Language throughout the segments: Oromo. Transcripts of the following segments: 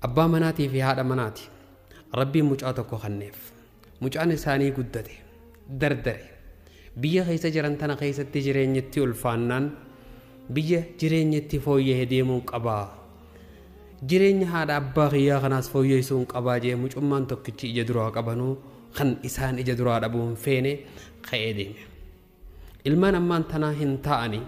Abbaa manaatii fi haadha manaati. Rabbiin mucaa tokko kenneef. Mucaan isaanii guddate, dardare. Biyya keessa jiran tana keessatti jireenyatti ulfaannaan biyya jireenyatti fooyya'ee deemuu qabaa. Jireenya haadha abbaa kiyyaa kanaas fooyyessuun qabaa jee mucummaan tokkichi ija duraa qabanuu kan isaan ija duraa dhabuun feene ka'ee deeme. Ilmaan ammaan tanaa hin taa'anii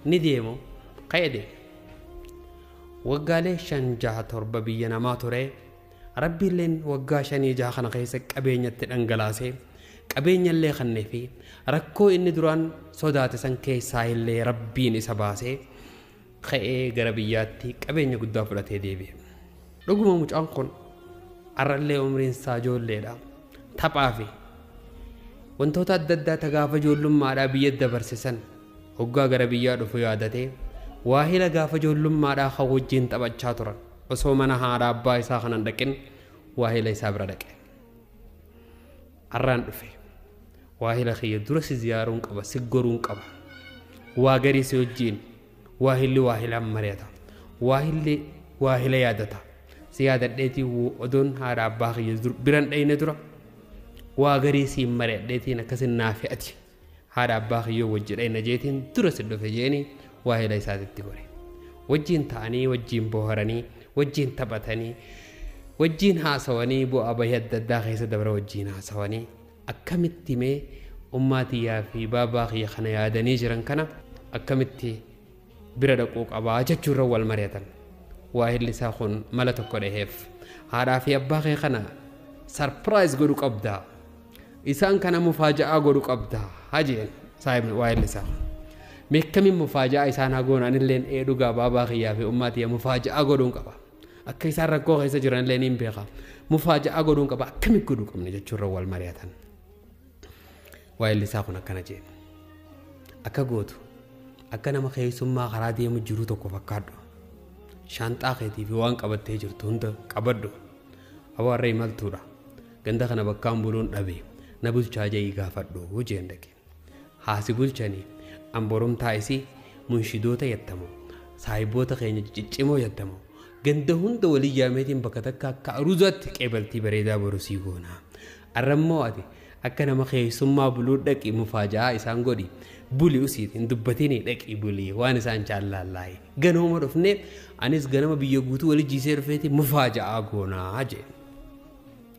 ni deemu ka'ee deeme. Waggaalee 5 6 7 biyya namaa ture. Rabbiilleen waggaa 5 6 kana keessa qabeenyatti dhangalaasee qabeenyallee kannee fi rakkoo inni duraan sodaate san keessaa illee Rabbiin isa baasee ka'ee gara biyyaatti qabeenya guddaa fudhatee deebi'e. Dhuguma mucaan kun har'allee umriin isaa ijoolleedha. Taphaa fi wantoota adda addaa gaafa ijoollummaadhaa biyya dabarse san hoggaa gara biyyaa dhufu yaadatee waahila gaafa ijoollummaadhaa kan wajjin taphachaa turan osoo mana haadha abbaa isaa kanan dhaqin waahila isaa bira dhaqe. Har'aan dhufe waahila kiyya dura si ziyaaruun qaba, si goruun qaba, waa garii si wajjin waahilli waahilaan mari'ata, waahilli waahila yaadata. Si yaadadheetii odoon haadha abbaa kiyya biran dhayne dura waa garii siin mari'adheetiin akkasin naafi ati haadha abbaa kiyyoo wajji dhayna jeetiin dura si dhufe jeeni waahila isaatitti gore. Wajjiin ta'anii, wajjiin bohaaranii, wajjiin taphatanii, wajjiin haasawanii bu'aa bahii adda addaa keessa dabra wajjiin haasawanii akkamitti mee ummaatiyyaa fi baabaa kiyya kana yaadanii jiran kana akkamitti bira dhaquu qabaa jechuurra wal mari'atan. Waahilli isaa kun mala tokko dhaheef haadhaa fi abbaa kee kana sarpiraayiz godhu qabdaa, isaan kana mufaaja'aa godhu qabdaa hajeen saahibni waahilli isaa kun. Meekkamiin mufaaja'aa isaan hagoon anilleen ee dhugaa baabaa kiyyaa fi ummaatiyya mufaaja'aa godhuun qaba. Akka isaan rakkoo keessa jiran illee niin beeka. Mufaaja'aa godhuun qaba, akkamitti godhuu qabne jechuurra wal mari'atan. Waahilli isaa kun akkana jeen. Akka gootu akka nama keessummaa karaa deemu jiru tokko fakkaadhu. Shaanxaa keetii fi waan qabattee jirtu hunda qabadhu. Abaarra imaltuudha. Ganda kana bakkaan buluun dhabe na bulchaa jedhii gaafadhu jeen dhaqe. Haasi bulchanii amboromtaa isii munshidoota yattamu, saahiboota keenya ciccimoo yattamu, ganda hunda walii yaameetiin bakka takka akka aruuzaatti qeebaltii bareedaa boru sii goona. Arrammoo ati akka nama keessummaa buluu dhaqi mufaaja'aa isaan godhi buli usiit hin dubbatini dhaqi buli waan isaan jaallaallaayi. Ganooma dhufnee anis ganama biyya guutuu walii jiisee dhufeeti mufaaja'aa goonaa jee.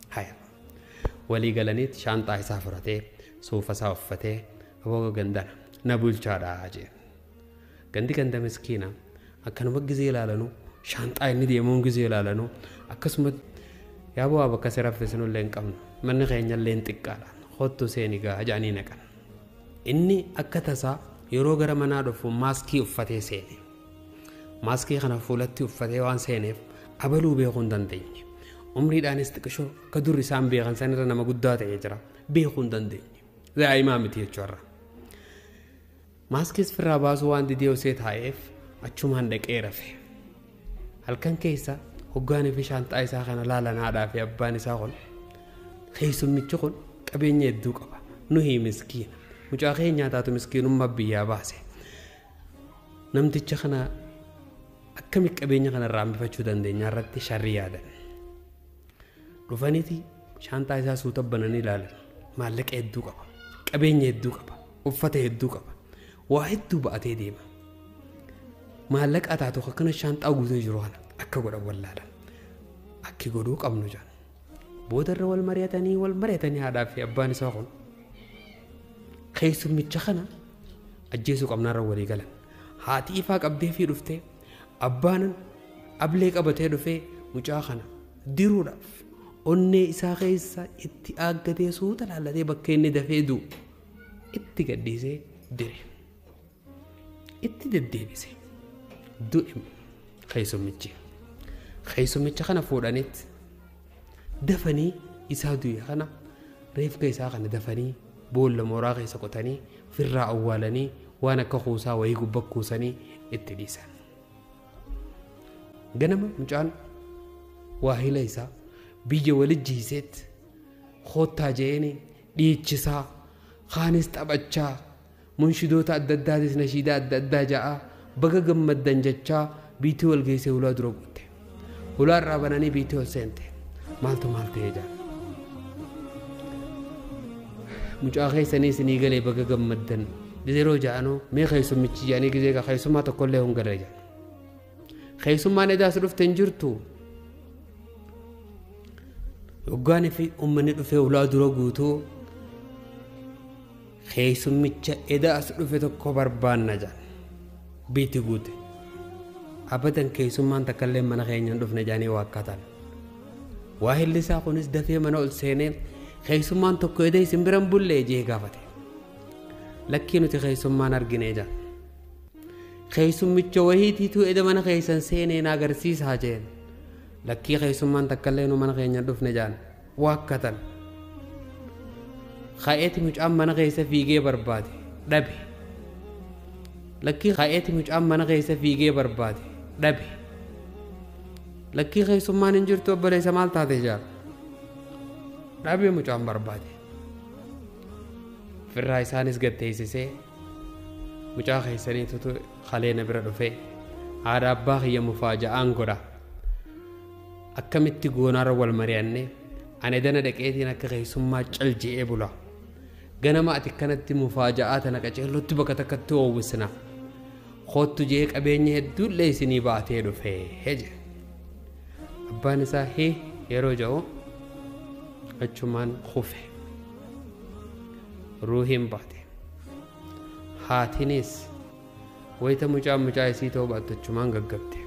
Haya. Walii galaniit shaanxaa isaa fudhatee suufa isaa uffatee aboo gandana na bulchaadhaa jee. Gandi ganda miskiina akkanuma gizee ilaalanuu shaanxaa inni deemuun gizee ilaalanuu akkasuma yaa bu'aa bakka si raffisnullee hin qabnu manni keenyallee hin xiqqaadha kottu seeni gaa jedhanii naqan. Inni akka tasaa yeroo gara manaa dhufu maaskii uffatee seene. Maaskii kana fuulatti uffatee waan seeneef abaluu beekuu hin dandeenye. Umriidhaanis xiqqishoo akka dur isaan beekan sanirra nama guddaa ta'ee jira beekuu hin dandeenye. Daa'imaa miti jechuurra. Maaskiis firraa baasuu waan didee osee taa'eef achumaan dhaqee rafe. Halkan keessa hoggaanii fi shaanxaa isaa kana laalan haadhaa fi abbaan isaa kun keessummichi kun qabeenya hedduu qaba. Nuhi miskiina. Mucaa keenyaa taatu miskiinummaa biyyaa baase. Namticha kana akkamitti qabeenya kana irraa hambifachuu dandeenya irratti sharrii yaadan. Dhufaniiti shaanxaa isaa suuta bananii ilaalan. Maallaqa hedduu qaba. Qabeenya hedduu qaba. Uffata hedduu qaba. Waa hedduu ba'atee deema. Maallaqa taatu akkana shaanxaa guutee jiru kana akka godhan wallaalan. Akki godhuu qabnu jedhan. Boodarra wal mari'atanii haadhaa fi abbaan isaa kun keessummicha kana ajjeesuu qabnaarra walii galan. Haati ifaa qabdee fi dhuftee abbaan ablee qabatee dhufee mucaa kana diruudhaaf onnee isaa keessa itti aaggatee suuta laallatee bakka inni dafee du'u itti gadhiisee dire. Itti deddeebise du'e keessummichi. Keessummicha kana fuudhanitti dafanii isaa du'e kana reefka isaa kana dafanii boolla mooraa keessa qotanii firraa awwaalanii waan akka kuusaa wayii gubbaa kuusanii itti dhiisan. Ganama mucaan waahila isaa biyya walijjiiseetti koottaa je'een dhiichisaa kaanis taphachaa munshidoota adda addaatis nashiidaa adda addaa ja'aa baga gammaddan jechaa biitii wal geessee ulaa dura guutte. Hulaarraa bananii biitti ol seente. Maaltu maal ta'ee jira? Mucaa keessanii isinii galee baga gammaddan. Yeroo ja'anuu mee keessummichi jedhanii gizee keessummaa tokkollee hin galee jira. Keessummaan edaas dhufte hin jirtu. Hoggaanii fi uummanni dhufee ulaa dura guutuu keessummicha edaas dhufe tokko barbaanna jedhan. Biitti guute. Abadan keessummaan takkallee mana keenya hin dhufne jedhanii waakkatan. Waa hillisaa kunis dafee mana ol seenee keessummaan tokko eda isin bira hin bullee jee gaafate. Lakkii nuti keessummaan argine jedhan. Keessummicha wahiitiitu eda mana keessan seenee na agarsiisaa jeen. Lakkii keessummaan takkallee nu mana keenya hin dhufne jedhan waakkatan. Ka'eeti mucaan mana keessa fiigee barbaade dhabe. Lakkii ka'eeti mucaan mana keessa fiigee barbaade dhabe. Lakkii keessummaan hin jirtu obboleessa maal taate jedhan. Dhabe mucaan barbaade. Firraa isaanis gad teessisee mucaa keessaniitu kaleena bira dhufee haadha abbaa kiyya mufaaja'aan godha. Akkamitti goonaarra wal mari'annee ani dana dhaqeetiin akka keessummaa cal je'ee bula. Ganama ati kanatti mufaaja'aa tana qaceellotti bakka takkatti oowwisna. Kottu je'ee qabeenya hedduullee isinii baatee dhufee jedhe. Abbaan isaa hee yeroo jedhu achumaan kufe. Ruuhiin baate. Haatinis wayita mucaan mucaa isii ta'uu baattu achumaan gaggabde.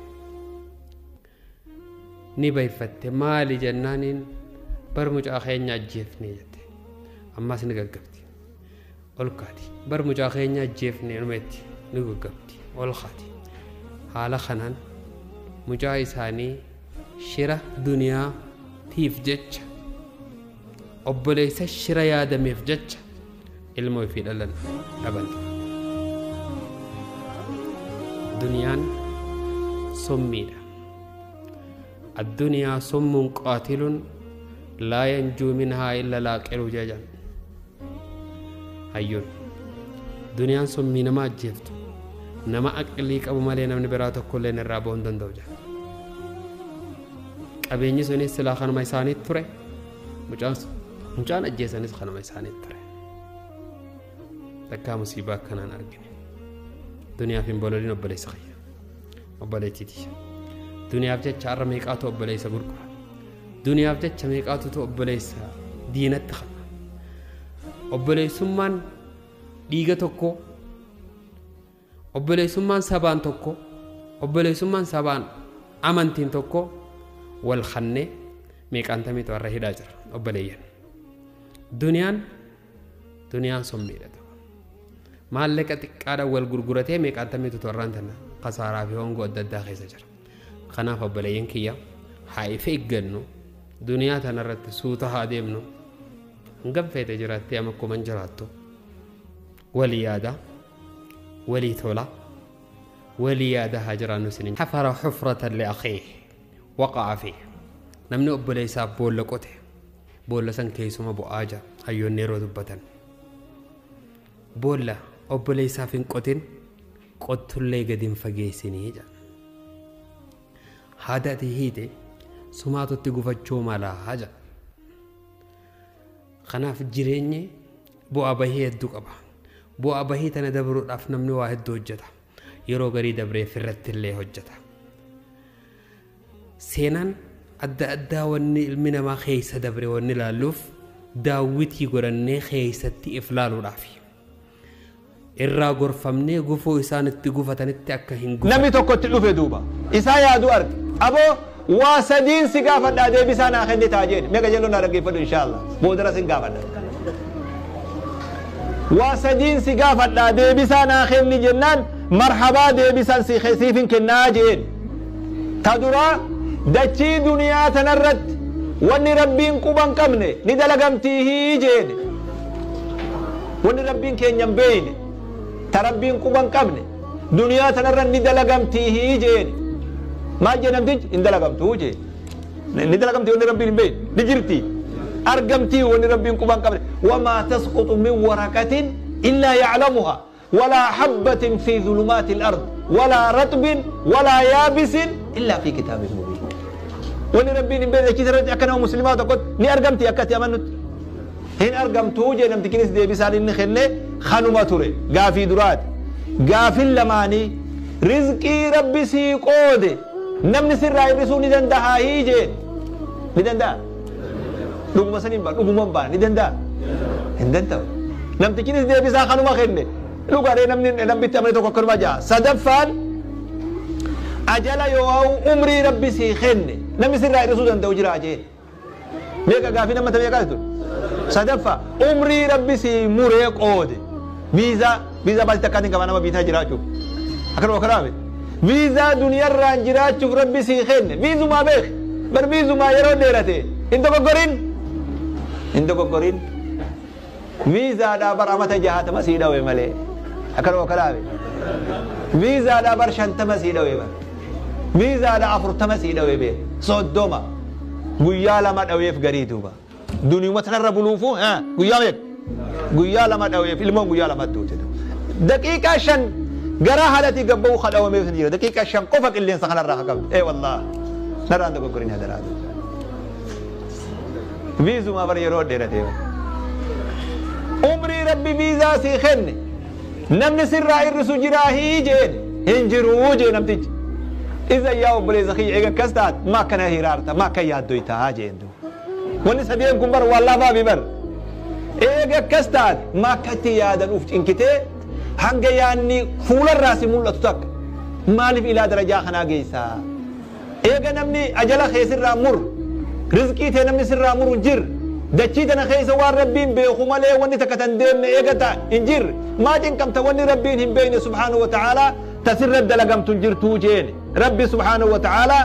Ni bayfatte maali jennaaniin bar mucaa keenya ajjeefne jette. Ammas ni gaggabdi. Ol kaati. Bar mucaa keenya ajjeefne dhumetti ni gaggabdi. Ol kaati. Haala kanaan mucaa isaanii shira duniyaatiif jecha obboleessa shira yaadameef jecha ilmoo ofii dhalan dhaban. Duniyaan summiidha. Addunyaa summuun qaatilun laa yanjuu minhaa illa laaqilu jedhan. Hayyuun duniyaan summii nama ajjeeftu nama aqlii qabu malee namni biraa tokkollee irraa ba'uu hin danda'u jedha. Qabeenyi sunis silaa kanuma isaaniitti ture. Mucaan ajjeesanis kanuma isaaniitti ture. Takkaa musiibaa akkanaan argine. Duniyaaf hin bololiin obboleessa kiyya. Obboleettiiti. Duniyaaf jecha har'a meeqaatu obboleessa gurgura. Duniyaaf jecha meeqaatu obboleessa diinatti qaba. Obboleessummaan dhiiga tokko, obboleessummaan sabaan tokko, obboleessummaan sabaan amantiin tokko wal kannee meeqaan tamiitu har'a hidhaa jira obboleeyyan. Duniyaan summiidha. Maallaqa xiqqaadhaan wal gurguratee meeqaan tamiitu har'aan tana kasaaraa fi hongoo adda addaa keessa jira. Kanaaf obboleeyyan kiyya haa ifa eeggannu duniyaa tanarratti suuta haa deemnu. Hangam feete jiraattee amma akkuma jiraattu walii yaada walii tola walii yaada haa jiraannu isiniin. Hafara xufratan liakhiih waqa'a fiih. Namni obboleessaaf boolla qote boolla san keessuma bu'aa jira hayyoonni yeroo dubbatan. Boolla obboleessaaf hin qotin qottullee gadi hin fageessinii jedha. Haada ati hiite sumaatutti gufachuu malaa jedha. Kanaaf jireenyi bu'aa bahii hedduu qaba. Bu'aa bahii tana dabruudhaaf namni waa hedduu hojjeta. Yeroo garii dabree firratti illee hojjeta. Seenaan adda addaa wanni ilmi namaa keessa dabre wanni ilaalluuf daawwitii godhannee keessatti if laaluudhaafi. Irraa gorfamnee gufuu isaan itti gufatanitti akka hin gufanne. Namni tokkotti dhufe duuba. Isaa yaaduu arge. Aboo waa sadiin si gaafadhaa deebisaa naa kennitaa jedhe. Meeqa jalloon naa dhaggeeffadhu inshaallah. Boodara sin gaafadha. Waa sadiin si gaafadhaa deebisaa naa kenni jennaan marhabaa deebisaan siif hin kennaa jeen. Ta duraa dachii duniyaa tanarratti wanni rabbiin quban qabne ni dalagamtii jeen. Wanni rabbiin keenya hin beeyne ta rabbiin quban qabne duniyaa tanarra ni dalagamtii jeen. Maal jee namtichi hin dalagamtuu jee. Ni dalagamtii wanni rabbiin hin beeyne ni jirti. Argamtii wanni rabbiin quban qabne. Wamaa tasqutu min waraqatin illaa yaclamuha ولا حبة في ظلمات الأرض ولا رطب ولا يابس إلا في كتاب مبين. Wanni Rabbiin hin beekne dachii irratti akka nama muslimaa tokkotti ni argamti akkatti amanutti. Hin argamtuu jee namti kinis deebisaan inni kenne kanuma ture. Gaafii duraati. Gaafin lamaanii rizqii Rabbi sii qoode namni sirraa hir'isuu ni danda'a hii jeen. Ni danda'a. Dhuguma saniin ba'a dhuguma ba'a ni danda'a. Hin danda'u. Namtichinis deebisaa kanuma kenne. Dhugaadhee namni Rabbitti amane tokko akkanuma ja'a. Sadaffaan ajala yoo umrii Rabbi sii kenne namni sirraa hir'isuu danda'u jira jeen. Meeqa gaafii nama tamee kaasitu? Sadaffaa umrii Rabbi sii muree qoode. Viizaa baasii takkaan hin qabaa nama biitaa jiraachuuf. Akkanuma kanaaf viizaa duniyarraan jiraachuuf Rabbi sii kenne. Viizumaa beek. Bar viizumaa yeroo dheerate hin dogoggorin. Hin dogoggorin. Viizaadhaa bar amata 60 sii dhawe malee. Akkanuma kanaaf viizaadhaa bar 50 sii dhawe bar. Viizaadhaa 40 sii dhawe beek. 30 guyyaa 2 dhaweef garii duuba. Duniyuma tanarra buluufu guyyaa meeqa? Guyyaa 2 dhaweef ilmoon guyyaa 2 duute. Daqiiqaa 5 garaa haalatii gabba'uu kadhawameef ni jira. Daqiiqaa 5 qofa qilleensa kanarraa haa qabdu. Ee wallah narraan dogoggorin hadaraa. Viizumaa bar yeroo dheeratee. Umrii Rabbi viizaa sii kenne namni sirraa hir'isu jiraa hii jeen hin jiruu jee namtichi. Iza yaa obboleessa kiyya eega akkas taate ma akkana hiraarta ma akka yaaddoytaa jeen duuba. Wanni sadeen kun bar waan laafaa fi bar. Eega akkas taate ma akkatti yaadan uf cinkitee hanga yaanni fuularraa si mul'atu takka maaliif ilaa darajaa kanaa geessaa? Eega namni ajala kee sirraa mur rizqii tee namni sirraa muru hin jirre dachii tana keessa waan Rabbiin beeku malee wanni takka tan deemne eega ta hin jirre maa cinqamta wanni Rabbiin hin beekne subhaanahu wa ta'aalaa ta sirra dalagamtu hin jirtuu jeeni. Rabbi subhaanahu wa ta'aalaa